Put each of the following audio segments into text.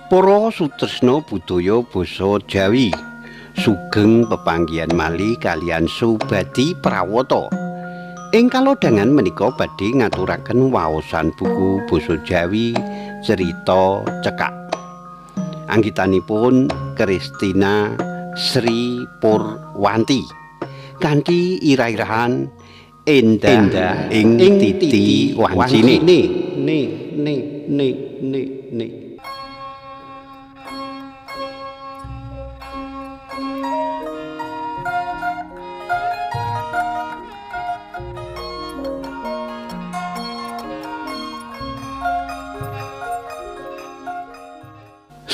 Para sutresna budaya basa Jawi, sugeng pepanggihan malih kaliyan Subadi Prawata. Ing kalodhangan menika badhe ngaturaken waosan buku basa Jawi Cerita Cekak. Anggitanipun Kristina Sri Purwanti. Kanthi irah-irahan endah ing titi wancine. Ne ne ne ne ne.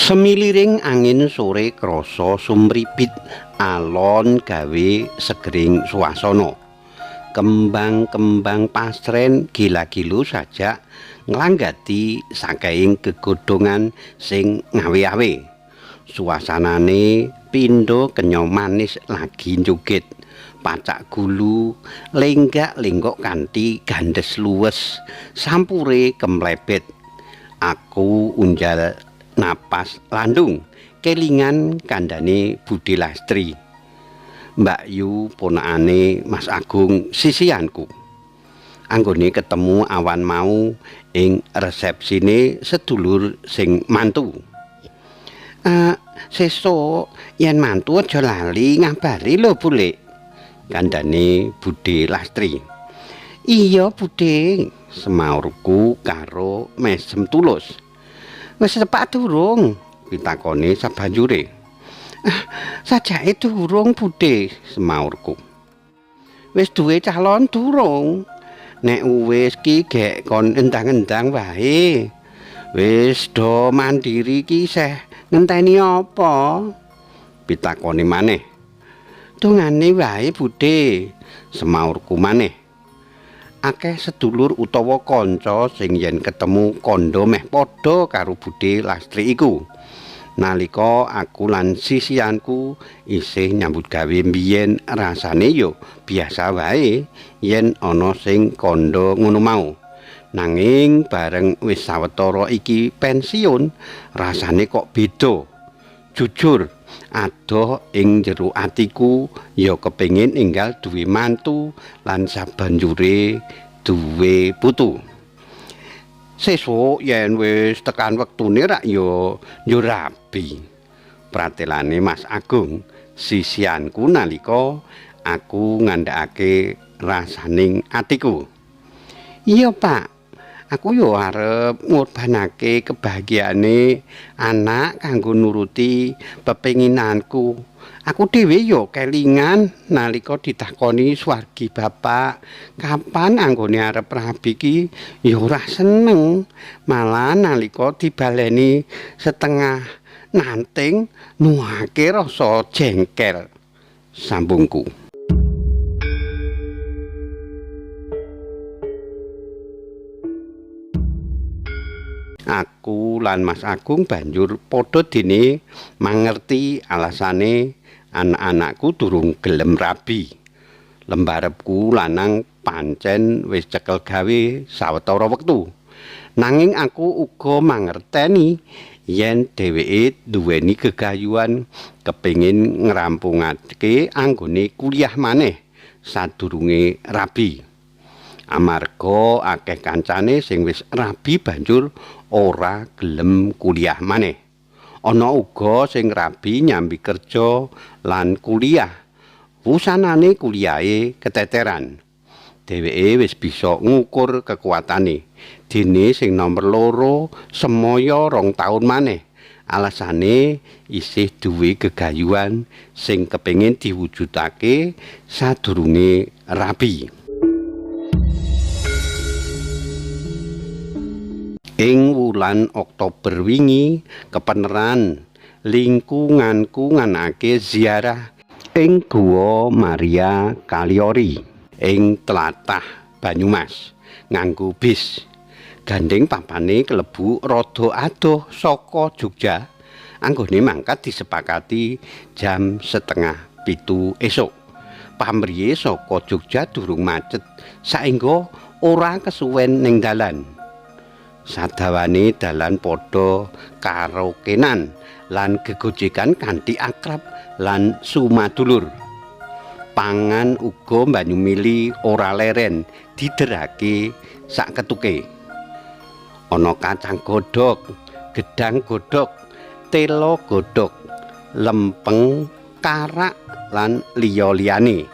Semiliring angin sore krasa sumribit alon gawe segering swasana. Kembang-kembang pasren gila-gilu sajak nglanggati saking gegodhongan sing ngawe-awe. Suasanane pindha kenya manis lagi njoged. Pacak gulu lenggak-lenggok kanthi gandhes luwes, sampure kemlebet. Aku unjal napas landung kelingan kandhane Budhe Lastri. Mbak Yu ponakane Mas Agung sisianku. Anggone ketemu awan mau ing resepsine sedulur sing mantu. Sesuk yen mantu aja lali ngabari lho, Bulik, kandhane Budhe Lastri. Iya, Budhe, semaurku karo mesem tulus. Wis tepak durung? Pitakone sabanjure. Sajake durung, Budhe, semaurku. Wis duwe calon durung? Nek wis ki gek kon endang-endang wae. Wis do mandiri ki seh ngenteni apa? Pitakone maneh. Dongane wae, Budhe, semaurku maneh. Akeh sedulur utawa kanca sing yen ketemu kandha meh padha karo Budhe Lastri iku. Nalika aku lan sisianku isih nyambut gawe mbiyen, rasane yo biasa wae yen ana sing kandha ngono mau. Nanging bareng wis sawetara iki pensiun, rasane kok beda. Jujur, adoh ing jero atiku ya kepengin enggal duwe mantu lan sabanjure duwe putu. Sesuk yen wis tekan wektune rak ya yo rabi. Pratelane Mas Agung sisianku nalika aku ngandhakake rasaning atiku. Iya, Pak. Aku yo arep ngorbanake kebahagiaane anak kanggo nuruti pepenginanku. Aku dhewe yo kelingan nalika ditakoni swargi bapak kapan anggone arep rabi ki ya ora seneng. Malah nalika dibaleni setengah nanting nuake rasa jengkel. Sambungku. Aku lan Mas Agung banjur padha dene mangerti alasane anak-anakku durung gelem rabi. Lembarepku lanang pancen wis cekel gawe sawetara wektu. Nanging aku uga mangerteni yen dheweke duweni gegayuhan kepengin ngrampungake anggone kuliah maneh sadurunge rabi. Amarga akeh kancane sing wis rabi banjur ora gelem kuliah maneh. Ana uga sing rabi nyambi kerja lan kuliah. Wusanane kuliahe keteteran. Dheweke wis bisa ngukur kekuatane. Dene sing nomor 2 semaya 2 taun maneh. Alasane isih duwe gegayuhan sing kepengin diwujudake sadurunge rabi. Ing wulan Oktober wingi kepeneran lingkunganku nganake ziarah ing Gua Maria Kaliori ing tlatah Banyumas nganggo bis. Gandeng papane kelebu rada adoh saka Jogja. Anggone mangkat disepakati jam 6:30 esuk. Pamriye saka Jogja durung macet saengga ora kesuwen ning dalan. Sadawane dalan padha karaokenan lan gegojekan kanthi akrab lan sumadulur. Pangan uga banyu mili ora leren diderake saketuke. Ana kacang godhog, gedang godhog, tela godhog, lempeng, karak lan liya-liyane.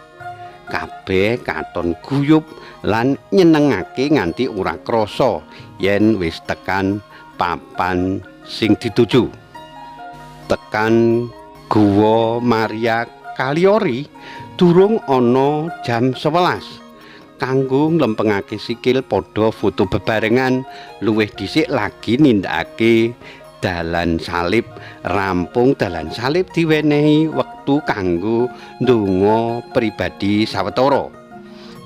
Kabeh katon guyub lan nyenengake nganti ora krasa yen wis tekan papan sing dituju. Tekan Guwa Maria Kaliori durung ana jam 11. Kanggo nglempengake sikil padha foto bebarengan luwih dhisik lagi nindakake dalan salib. Rampung dalan salib diwenehi wektu kanggo ndonga pribadi sawetara.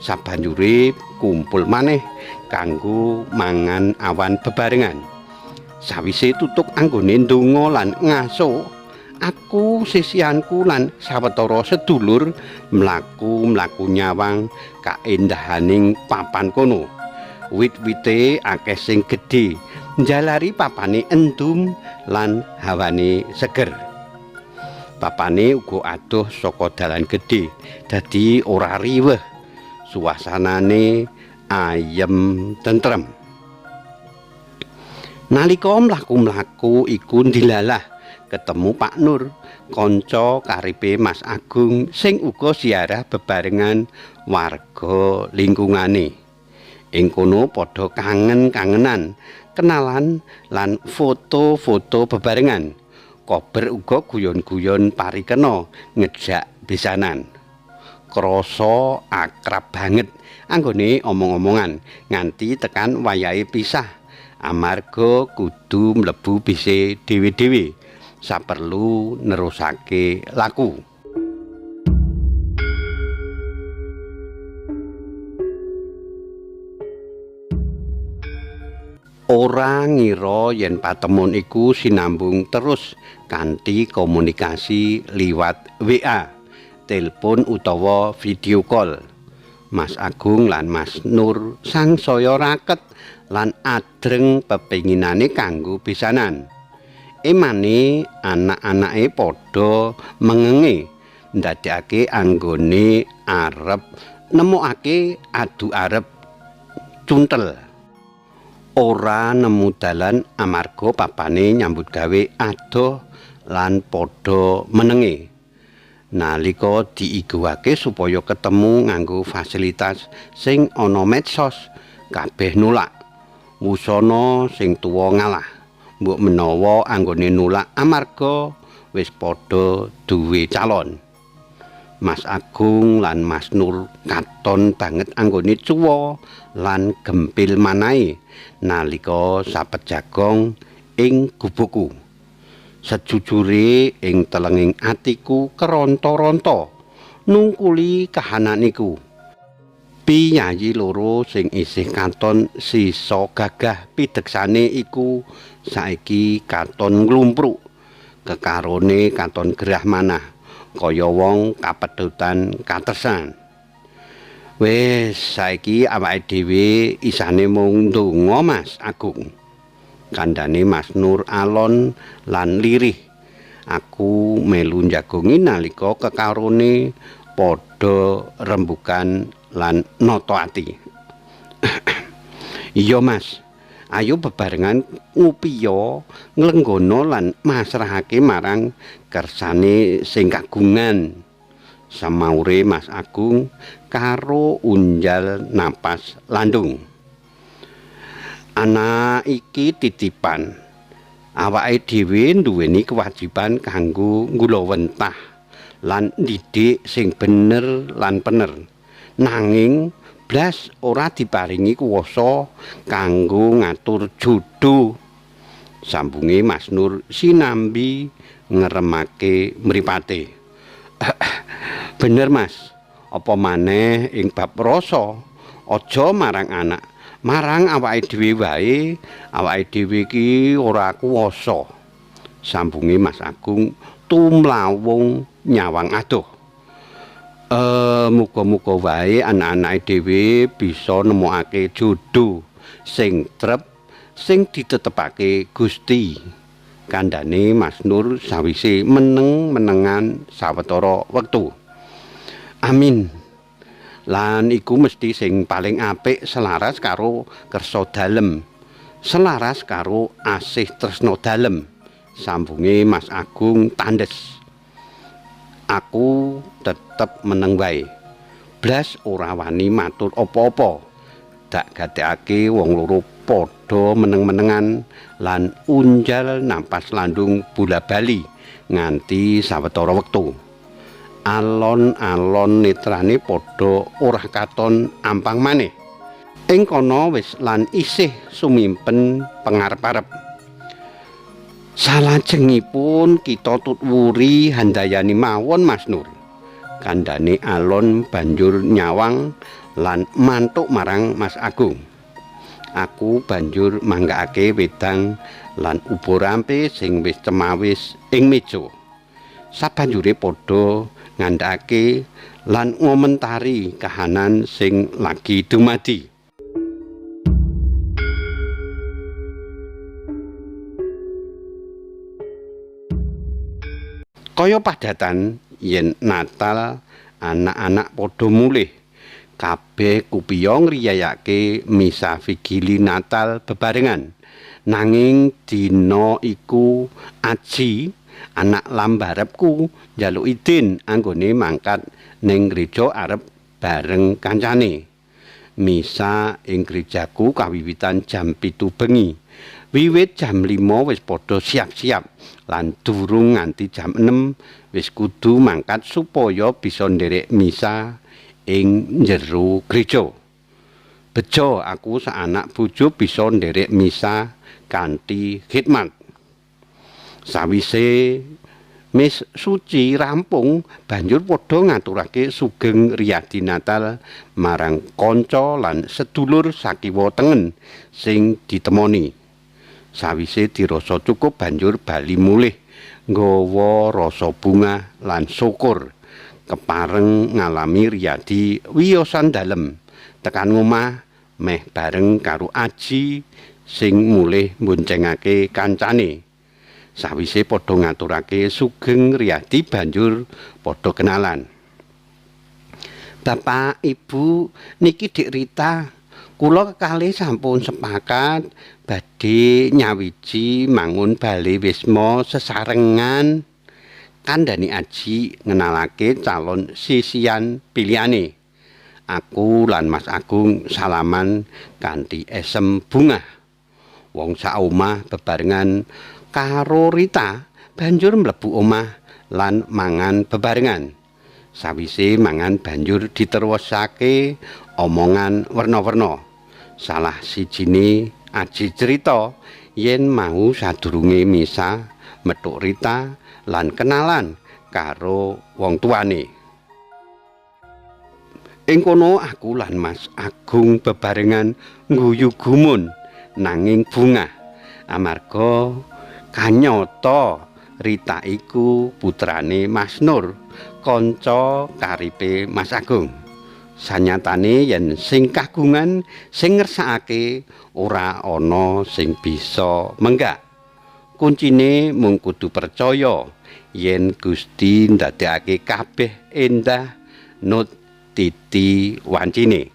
Sabanjure kumpul maneh kanggo mangan awan bebarengan. Sawise tutuk anggone ndonga lan ngaso, aku sisihanku lan sawetara sedulur mlaku-mlaku nyawang kaendahaning papan kono. Wit-wite akeh sing gedhe, njalari papane endum lan hawane seger. Papane uga adoh saka dalan gedhe, dadi ora riweh. Suasanane ayem tentrem. Nalika mlaku-mlaku iku ndilalah ketemu Pak Nur, kanca karipe Mas Agung sing uga ziarah bebarengan warga lingkungane. Ing kono padha kangen-kangenan, kenalan lan foto-foto bebarengan. Kober uga guyon-guyon parikena ngejak besanan. Krasa akrab banget anggone omong-omongan nganti tekan wayahe pisah amarga kudu mlebu bise dhewe-dhewe saperlu nerusake laku. Ora ngira yen patemon iku sinambung terus kanthi komunikasi liwat WA, telepon utawa video call. Mas Agung lan Mas Nur sangsaya raket lan adreng pepinginane kanggo pisanan. Emane anak-anake padha mengenge ndadekake anggone arep nemokake adu arep cuntel. Ora nemu dalan amarga papane nyambut gawe adoh lan padha menenge. Nalika diiguwake supaya ketemu nganggo fasilitas sing ana medsos, kabeh nolak. Wusana sing tuwa ngalah. Mbok menawa anggone nolak amarga wis padha duwe calon. Mas Agung lan Mas Nur katon banget anggone cuwa lan gempil manahe nalika sapet jagong ing gubukku. Sejujure ing telenging atiku keronta-ronta nungkuli kahanan iku. Piyayi loro sing isih katon sisa gagah pideksane iku saiki katon nglumpruk. Kekarone katon gerah manah kaya wong kapedhotan katresan. Wis saiki awake dhewe isane mung ndonga Mas Agung. Kandhane Mas Nur alon lan lirih. Aku melu njagongi nalika kekarone padha rembukan lan nata ati. Iya Mas, ayo bebarengan ngupiya nglenggono lan masrahake marang kersane sing kagungan. Samaure Mas Agung karo unjal napas landung. Anak iki titipan. Awake dhewe nduweni kewajiban kanggo nggulawentah lan ndidik sing bener lan pener. Nanging blas ora diparingi kuwasa kanggo ngatur jodho. Sambunge Mas Nur sinambi ngeremake mripate. Bener Mas, apa maneh ing bab rasa aja marang anak, marang awake dhewe wae, awake dhewe iki ora kuwasa. Sambunge Mas Agung tumlawung nyawang adoh. Muga-muga wae anak-anake dhewe bisa nemokake jodho sing trep sing ditetepake Gusti. Kandhane Mas Nur sawise meneng-menengan sawetara wektu. Amin. Lan iku mesti sing paling apik selaras karo kersa dalem. Selaras karo asih tresna dalem. Sambunge Mas Agung tandes. Aku tetep meneng wae. Blas ora wani matur apa-apa. Dak gatekake wong loro padha meneng-menengan lan unjal napas landung bola-bali nganti sawetara wektu. Alon-alon netrane padha ora katon ampang maneh. Ing kono wis lan isih sumimpen pengarep-arep. Salajengipun kita tut wuri handayani mawon Mas Nur. Kandhane alon banjur nyawang lan mantuk marang Mas Agung. Aku banjur manggakake wedang lan ubo rampe sing wis cemawis ing meja. Sabanjure padha ngandhakake lan ngomentari kahanan sing lagi dumadi. Kaya padatan yen Natal anak-anak padha mulih. Kabeh kupiya ngriyayake misa vigili Natal bebarengan. Nanging dina iku Aji anak lambarepku njaluk idin anggone mangkat ning gereja arep bareng kancane. Misa ing gerejaku kawiwitan jam 7 bengi. Wiwit jam 5 wis padha siap-siap lan durung nganti jam 6 wis kudu mangkat supaya bisa nderek misa ing jero gereja. Bejo aku sak anak bojo bisa nderek misa kanthi khidmat. Sawise mis suci rampung banjur padha ngaturake sugeng riyadi Natal marang kanca lan sedulur sakiwa tengen sing ditemoni. Sawise dirasa cukup banjur bali mulih nggawa rasa bungah lan syukur kepareng ngalami riyadi wiyosan dalem. Tekan omah meh bareng karo Aji sing mulih mboncengake kancane. Sawise padha ngaturake sugeng riyadi banjur padha kenalan. Bapak, Ibu, niki Dik Rita, kula kekalih sampun sepakat badhe nyawiji mangun bale wisma sesarengan. Kandhane Aji ngenalake calon sisian pilihane. Aku lan Mas Agung salaman kanthi esem bungah. Wong sak omah bebarengan karo Rita banjur mlebu omah lan mangan bebarengan. Sawise mangan banjur diterusake omongan werna-werna. Salah sijine Aji crita yen mau sadurunge misa metuk Rita lan kenalan karo wong tuane. Ing kono aku lan Mas Agung bebarengan ngguyu gumun nanging bungah amarga kanyata Rita iku putrane Mas Nur, kanca karipe Mas Agung. Sanyatane yen sing kagungan sing ngersakake ora ana sing bisa menggak. Kuncine mung kudu percaya yen Gusti ndadekake kabeh endah nut titi wancine.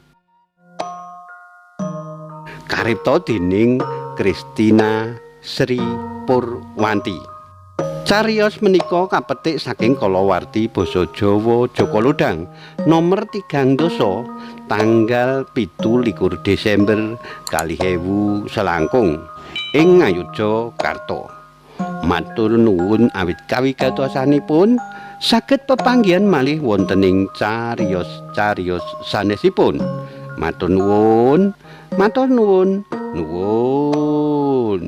Karipta dening Kristina Sri Purwanti. Cariyos menika kapetik saking kalawarti basa Jawa Jaka Lodhang nomer 3 tanggal 27 Desember 2000 selangkung ing Ngayogyakarta. Matur nuwun awit kawigatosanipun saged pepanggihan malih wonten ing cariyos-cariyos sanesipun. Matur nuwun, matur nuwun, nuwun.